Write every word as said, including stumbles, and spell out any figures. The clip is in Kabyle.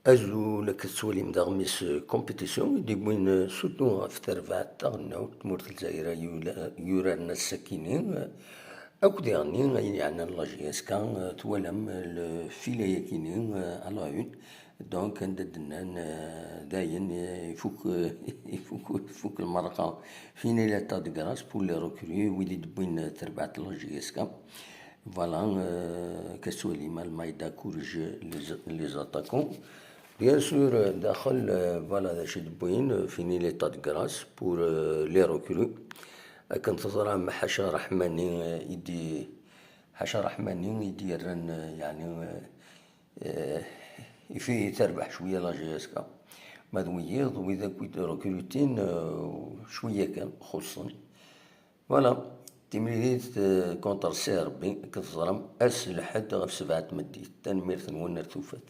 Azul, akka tettwalim daɣ mis compétition i d-yewwin surtout ɣef terbaɛt taɣelnawt n tmurt n Lezzayer yuraren ass-akini, akked yeɣni ayen yeɛnan la J S K, twalam le filet-akini à la une, donc anda d-nnan, euh, dayen, euh, ifuk, ifuk, ifuk lmerqa, fini l'état de grâce pour les recrues, wid i d-wwin terbaɛt la J S K. Voilà, euh, que soit Limal Maïda corrige les, les attaquants. Bien sûr, euh, daxel, euh, voilà, d acu d-wwin, euh, fini l'état de grâce pour, euh, les recrues. Akken teẓram, ḥaca Rahmani, euh, i d-, ḥaca Rahmani i d-yerran, euh, yeɛni, euh, euh, ifi terbeḥ cwiya la J S K. Ma d wiyiḍ, wid akk i d-rekrutin, euh, cwiya kan, xuṣṣen. Voilà, timlilit, euh, contre Serbie, akken teẓram, ass lḥedd ɣef sebɛa n tmeddit. Tanemmirt-nwen ar tufat.